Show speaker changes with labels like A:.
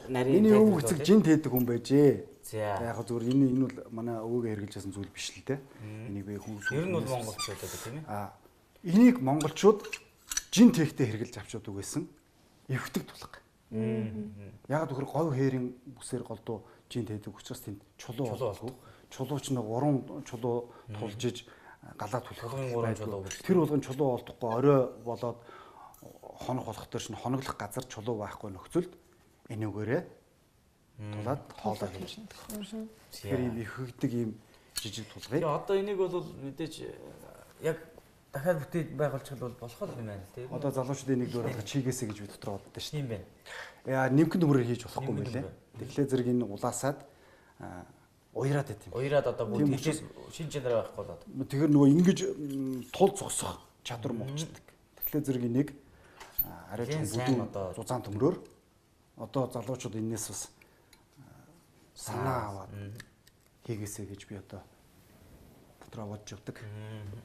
A: Нарийн
B: Миний өвөг эцэг жин тээдэг хүн байжээ.
A: За.
B: Яг зүгээр энэ бол манай өвөөгөө хэрэгжилж байсан зүйл биш л дээ. Энийг би хүн
A: Ер нь бол монголчууд гэдэг тийм ээ.
B: А энийг монголчууд жин тээхтэй хэрэгжилж авчууд үгээсэн. Эвхдэг тулга. Яг тэгэхээр говь хээрийн бүсээр голдуу жин тээдэг учраас тэнд чулуу
A: Чулуу
B: олддог. Чулууч нэг уран чулуу тулж иж галаа түлхэх
A: Чулуун гурван
B: байдгүй.
A: чулуу гэж.
B: Тэр болгон чулуу олдохгүй орой болоод хоног болох төр шин хоноглох газар чулуу байхгүй нөхцөлд энүүгээрээ тулаад хоолой хийж. Тэгэхээр ийм ихэгдэг ийм жижиг тулгыг
A: Тэгээ одоо энийг бол мэдээж яг дахиад бүтээ байгуулчих бол болох юм байна л тийм.
B: одоо залуучуудын нэг дөрөв чигээсэ гэж би дотор боддоо шүү
A: Тийм байна.
B: дээ. Яа нэмхэн төмрөөр хийж болохгүй
A: Нэмхэн
B: мөлий. Тэгэхээр зэрэг энэ улаасаад уяраад байт юм.
A: Уяраад одоо
B: Тийм
A: бүгд хийжээс шин чанар байхгүй болоод.
B: Тэгэхээр нөгөө ингэж тул зогсох чадвар муучдаг. Тэгэхээр зэрэг энийг арай
A: Тийм,
B: ч
A: сайн
B: бүдүүн
A: одоо-
B: зузаан төмрөөр одоо залуучууд энэс бас санаа аваад хийгээсэ гэж би одоо дотроо бодж явдаг.